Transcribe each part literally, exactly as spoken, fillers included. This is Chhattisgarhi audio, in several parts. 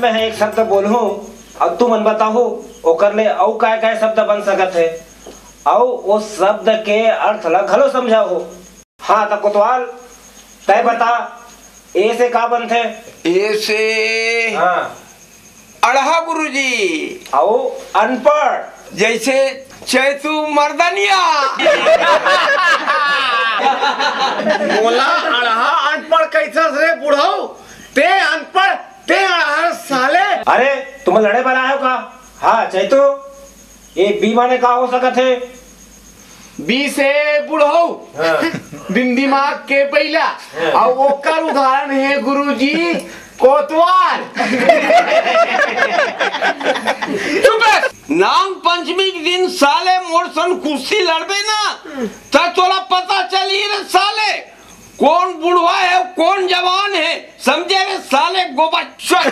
मैं एक शब्द बोलहूं अउ तुमन बताहू, ओकर ले अउ काय काय शब्द बन सकत हे, अउ ओ शब्द के अर्थ ला घलो समझाहू। हाँ, त कोतवाल, तय बता, ए से का बनथे? ए से हाँ। अड़हा गुरुजी। अउ अनपढ़? जैसे चैतू मर्दनिया। मोला अड़हा अनपढ़ कैसस रे बुढ़ऊ? ते अनपढ़, ते अड़हा साले। अरे, तुम लड़े बर आए हो का? हाँ, चैतू, ए बी माने का हो सकत हे? बी से बुढ़ऊ, हाँ। बिन दिमाग के बइला। हाँ। अउ ओकर उदाहरण हे गुरुजी, कोतवाल। चुप रह। नांग पंचमी के दिन साले मोर सन कुश्ती लड़बे ना, त तोला पता चलही रे साले, कोन बुढ़वा हे, कोन जवान हे, समझे रे साले गोबच्चन।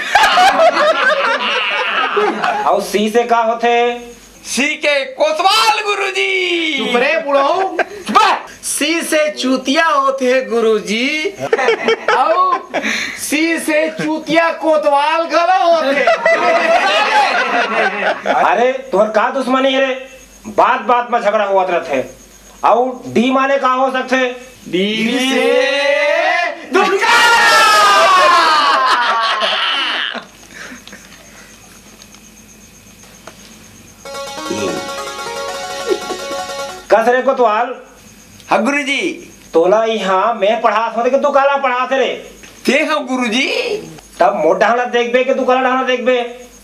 अउ सी से का होथे? सी के कोतवाल गुरुजी। चुप रे बुढ़ऊ। बस। सी से चूतिया होथे गुरुजी। अउ सी से चूतिया कोतवाल घलो होथे। अरे, तोर का दुश्मनी हे रे? बात बात में झगड़ा होवत रथे। अउ डी माने का हो सकथे? डी से दुकाला। कस रे कोतवाल। हाँ गुरुजी। तोला इहाँ मैं पढ़ात हों के दुकाला पढ़ात रे? ते हो गुरुजी। तब मोर डहना देखबे के दुकाला डहना देखबे?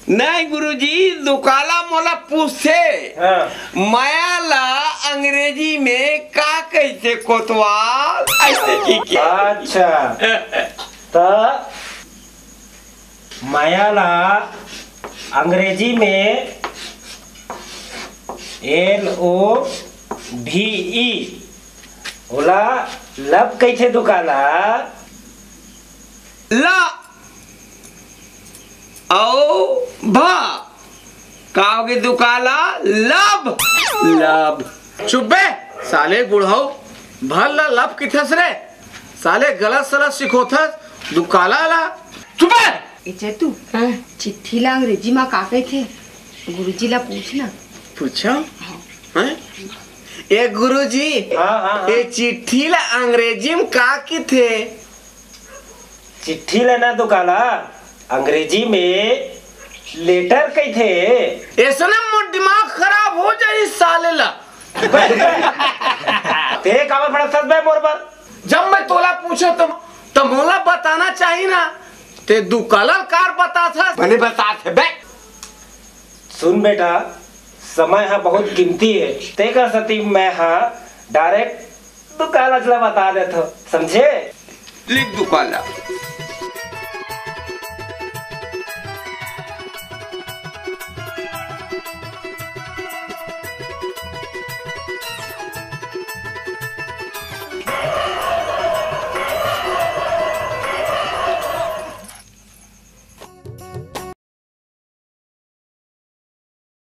नहीं गुरुजी, दुकाला मोला पूछथे, हाँ। माया ला अंग्रेजी में का कहिथे कोतवाल? ऐसे की क्या? अच्छा। त माया ला अंग्रेजी में एल ओ भी ई, ओला लब कहिथे दुकाला। ला अउ भा का होगे दुकाला? लब। लब। चुप बे साले बुढ़ऊ, भल ला लब किथस रे? साले गलत सलत सिखोथस दुकाला ला। चुप बे। ए चेतू, हाँ? चिट्ठी ला अंग्रेजी मा का कहिथे? गुरुजी ला पूछ ना। पूछो। हाँ। हैं? ए गुरुजी, हाँ, हाँ, हाँ। ए चिट्ठी ला अंग्रेजी में का किथे? चिट्ठी ला ना दुकाला, अंग्रेजी में लेटर कहिथे। ऐसे ना मोर दिमाग खराब हो जाही साले ला। ते काबर भड़कथस बे मोर बर? जब मैं तोला पूछो तो, तो मोला बताना चाही ना। ते दुकाला कार बताथस। मने बताथे बे। सुन बेटा, समय ह बहुत कीमती हे, तेकर सेती मैं ह direct दुकाला ला बता देथो, समझे? लिख दुकाला।